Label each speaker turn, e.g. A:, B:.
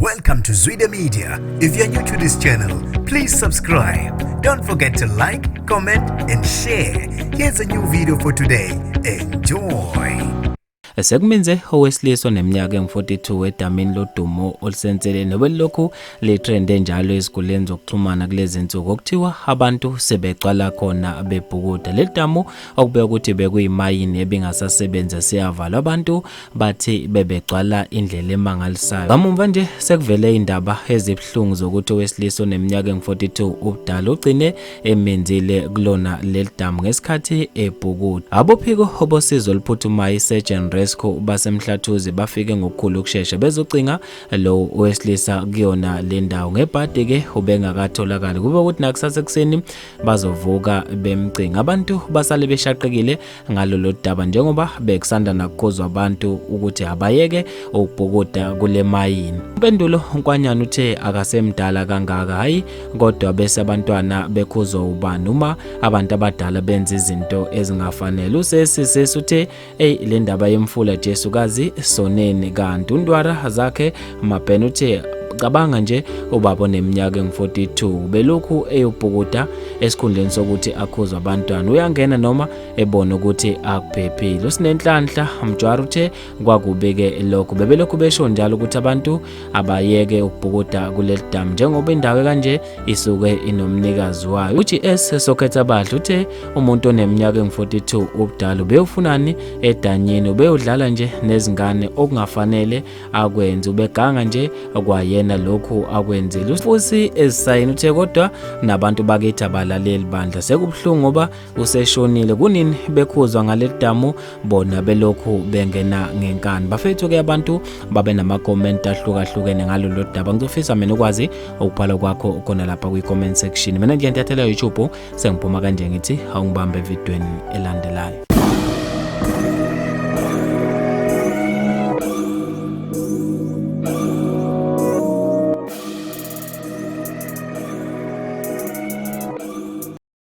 A: Welcome to Zwida Media. If you're new to this channel, please subscribe. Don't forget to like, comment, and share. Here's a new video for today. Enjoy.
B: Sekuminze owesilisa oneminyaka engu-42 edamini lodumo olusenseleni obelilokhu litrende njalo ezinkundleni zokuxhumana kulezi nsuku okuthiwa abantu sebegcwala khona bebhukuda. Leli damu okubekwa ukuthi bekuyimayini ebingasasebenzi siyavalwa, abantu bathi bebegcwala indlela emangalisayo. Kamumva nje sekuvele indaba ezibuhlungu zokuthi owesilisa oneminyaka engu-42 ubudala ugcine eminzile kulona leli damu ngesikhathi ebhukuda. Abophiko bosizo oluphuthumayo i-Search and Rescue baseMhlathuze bafike ngokukhulu ukushesha bezocinga lo wesilisa kuyona le ndawo. Ngebhadi ke ubengakatholakali, kube ukuthi nakusasa ekuseni bazovuka bemcinga. Abantu basale beshaqekile ngalolu daba njengoba bekusanda nakukhuzwa abantu ukuthi abayeke ukubhukuda kule mayini. Impendulo uNkwanyana uthe akasemdala kangaka, hayi kodwa bese abantwana bekhuzwa ubani uma abantu abadala benza izinto ezingafanele. Usesi sesi uthe ey le ndaba yemfula Jesu kazi soneni kanti. UNtwara zakhe Mabhena uthe cabanga nje ubaba oneminyaka engu-42 belokhu eyobhukuda esikhundleni sokuthi akhuzwe abantwana, uyangena noma ebona ukuthi akuphephile. USinenhlanhla Mjwara uthe kwakubike lokhu bebelokhu besho njalo ukuthi abantu abayeke ukubhukuda kuleli damu njengoba indawo kanje isuke inomnikazi wayo. UGS Sokhetha Badla uthe umuntu oneminyaka engu-42 ubudala ubewufunani edanyeni, ubewudlala nje nezingane okungafanele akwenze, ubeganga nje kwayena lokhu akwenzile. Futhi ezisayini uthe kodwa nabantu bakithi abalaleli bandla, sekubuhlungu ngoba useshonile, kunini bekhuzwa ngaleli damu bona belokhu bengena ngenkani. Bafethu ke abantu babe nama-comment ahlukahlukene ngalolu daba. Ngizofisa mina ukwazi ukubhala kwakho khona lapha kwi-comment section. Mina nje ngiyathela YouTube, sengiphuma kanje ngithi awungibambe evidweni elandelayo.